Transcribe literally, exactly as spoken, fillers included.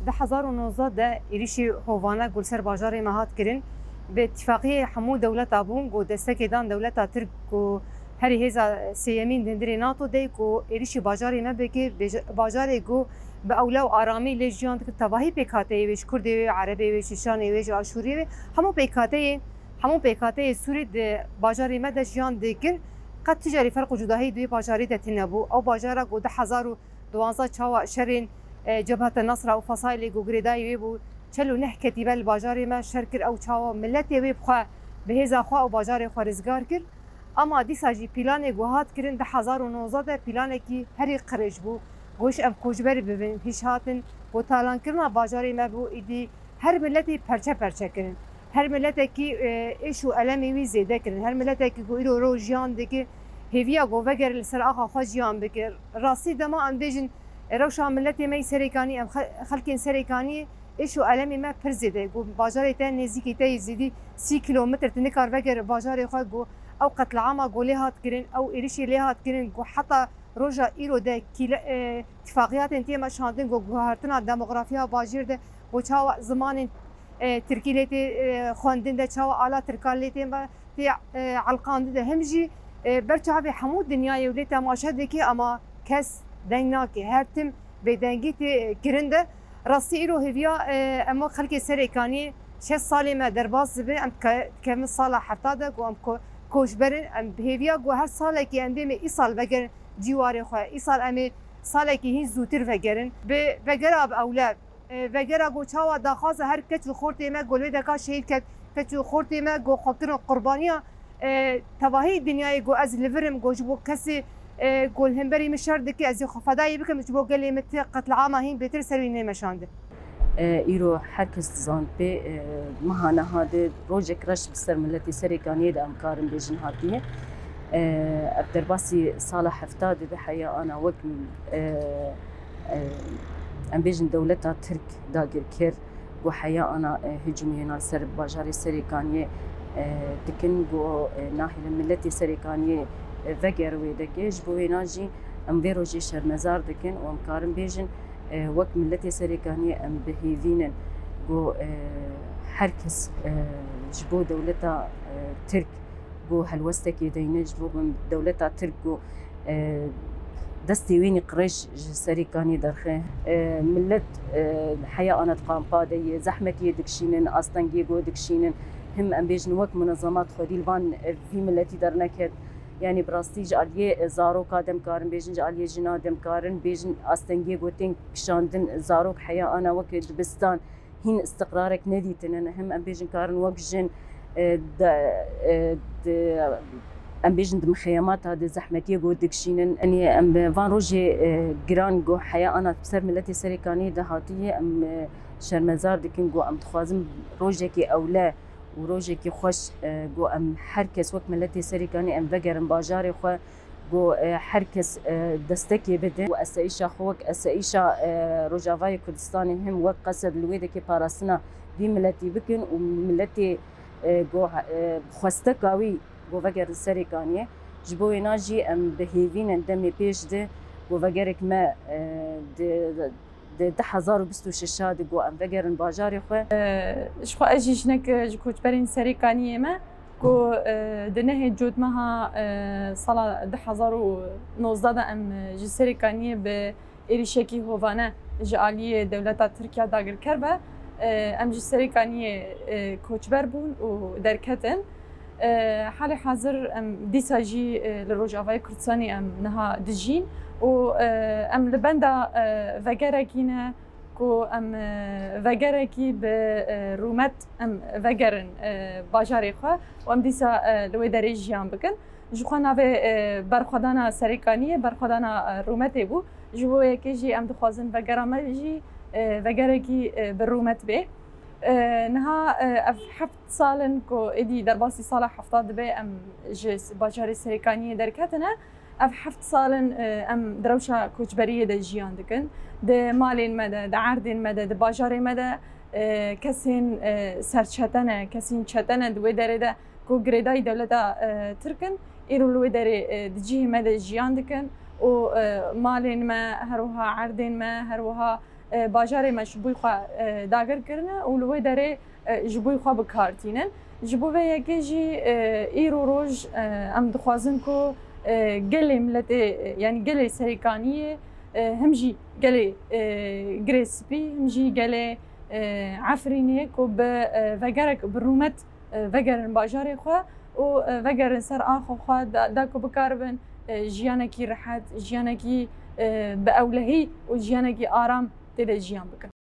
Di hezar û nozdeh de êrîşî hovane ku li ser bajarê me hat kirin, bi tifaqiyê hemû dewleta bûn ku destekê dan dewleta Tirk ku herî hêza sêyemîn di hundirê NATO de ku êrîşî bajarê me bike, bêje-, bajarê ku bi ewle û aramî lê jiyan dikir, tevahî pêkhateyê wê, ji Kurdê wê, Erebê wê, Şîşanê wê, ji Aşûriyê wê, hemû pêkhateyê, hemû pêkhateyê Sûrî di bajarê me de jiyan dikir. Qet tu carî ferq û cudahî di wê bajarî de tune bû. Ew bajara ku du hezar û duwazdeh çawa şerên, e, Cebhete Nasra û Fesaîlê ku girêdayî wê bû, çel û neh ketîbe li bajarê me şer kir, ew çawa miletê wê bi xwe, bi hêza xwe û bajarê xwe rizgar kir. Ama dîsa jî planê ku hat kirin du hezar û nozdeh de planekî herî qirêj bû. Ku hişt em koçber bibin, hişt hatin, ku talankirina bajarê me bû, îdî her miletî perçe perçe kirin. Her miletekî, e, êş û elemê wî zêde kirin. Her miletekî ku îro roj jiyan dike, hêviya ku vegere li ser axa xwe jiyan bike. Rastî dema em bêjin, e, rewşa miletê me yî Serêkanî, em xe-, xelkên Serêkaniyê êş û elemê me pir zêde ye. Ku bajarê te nêzîkî te yê zêdî sî kîlometr tu nikar vegere bajarê xwe, ku ew qetliama ku lê hat kirin, ew êrişê lê hat kirin, ku heta roja îro de kîle-, e, tifaqiyatên tê meşandin, ku guhertina demografiya bajêr de, ku çawa zimanên, e, tirkî lê tê, e, xwendin de, çawa ala tirkan lê tê me, tê, e, elqandin de, him jî, e, ber çavê hemû dinyayê û lê temaşe dike, ama kes deng nake. Her tim bêdengî tê kirin de. Rastî îro hêviya, e, em wek xelkê Serêkaniyê şeş salê me derbas dibe, em ke-, dikevin sala hefta de ku em ko-, koçber in, em bi hêviya ku her salekî em bê me îsal vegerin cîwarê xwe, îsal em ê salekî hîn zûtir vegerin. Bi vegera bi ewle, e, vegera ku çawa daxwaza her keç û xortê me ku li wê deka şehîd ket, keç û xortê me ku xwe kirin qurbaniya, e, tevahî dinyayê ku ez li vir im, ku ji bo kesê, e, ku li hemberî min şer dike, ez ê xwe fedayî bikim, ji bo gelê min ti qetliama hîn bêtir ser wî nêmeşandin. E, îro her kes dizanibê, e, meha niha de rojek reş li ser miletê Serêkaniyê de em karin bêjin hatiye. E, ev derbasî sala hefta de bi heya ana wek, e, e, em bêjin dewleta Tirk dagir kir, ku heya ana, e, hicûmê hêna li ser bajarê Serêkaniyê, e, dikin, ku, e, nahêlin miletê Serêkaniyê, e, veger wê deke. Ji bo wêna jî em vê rojê şermezar dikin û em karin bêjin, e, wek miletê Serêkaniyê em bi hêvî nin, ku, e, her kes, e, ji bo dewleta, e, Tirk ku helwestekê deyne, ji bo bin dewleta Tirk ku, e, destê wînî qirêj ji Serêkaniyê derxe. E, millet, e, heya ana di kampa de ye, zehmetiyê dikişînin, astengiyê ku dikişînin. Him em bêjin wek munezemat xwedî li van, e, vî miletî derneket. Yanî bi rastî ji aliyê, e, zaroka de em karin bêjin, ji aliyê jina de em karin bêjin, astengiyê ku tên kişandin, zarok heya ana wek dibistan hîn istiqrarek nedîtine, ne him em bêjin karin wek jin, e, de, e, di, em bêjin di mixeyemata de zehmetiyê ku dikişînin. Yanî em bi van rojê, e, giran ku heya ana ser miletê Serêkaniyê de hatiye, em, e, şermezar dikin ku em dixwazin rojekê ewle û rojekî xweş, e, ku em her kes wek miletê Serêkanî em vegerin bajarê xwe, ku, e, her kes, e, destekê bide û esayîşa xwe wek esayîşa, e, Rojavayê Kurdistanê him wek qesed li wê dekê parastina vî miletî bikin û miletê, e, ku, e, xwesteka wî ku vegerin Serêkaniyê. Ji bo wêna jî em bi hêvî nin demê pêş de ku vegerek me, e, di, di du hezar û bîst û şeş de ku em vegerin bajarê xwe. Ji xwe ez jî jinek ji koçberên Serêkaniyê me ku, e, di nehê Cotmeha, e, sala du hezar û nozdeh de em, e, ji Serêkaniyê bi êrîşekî hovane ji aliyê dewleta Tirkiya dagirker be, e, em ji Serêkaniyê, e, koçber bûn û derketin. E, halê hazir em dîsa jî, e, li Rojavayê Kurdistanê em niha dijîn û, e, em li benda, e, vegerekî ne ku em, e, vegerekî bi, e, rûmet em vegerin, e, bajarê xwe û em dîsa, e, li wê derê jiyan bikin. Ji xwe navê, e, berxwedana Serêkaniyê, berxwedana, e, rûmetê bû. Ji bo yekê jî em dixwazin vegera me jî, e, vegerekî, e, bi rûmet bê. E, niha, e, ev heft sal in ku êdî derbasî sala hefta dibe em ji bajarê Serêkaniyê derketine. Ev heft sal in, e, em di rewşa koçberiyê de jiyan dikin. Di malên me de, di erdên me de, di bajarê me de, e, kesên, e, serçete ne, kesên çete ne di wê derê de ku girêdayî dewleta, e, Tirk in, îro li wê derê, e, di cihê me de jiyan dikin û, e, malên me, her wiha erdên me, her wiha e, bajarê me ji bo xwe, e, dagir kirine û li wê derê, e, ji bo xwe bi kar tînin. Ji bo vê yekê jî, e, îro roj, e, em dixwazin ku, e, gelê miletê, e, yanî gelê Serêkaniyê, e, him jî gelê, e, Girê Spî, him jî gelê, e, Efrînê ku bi, e, vegerek bi rûmet, e, vegerin bajarê xwe û, e, vegerin ser axa xwe da, da ku bikaribin, e, jiyanekî rehet, jiyanekî, e, bi ewlehî û jiyanekî aram tê de jiyan bikin.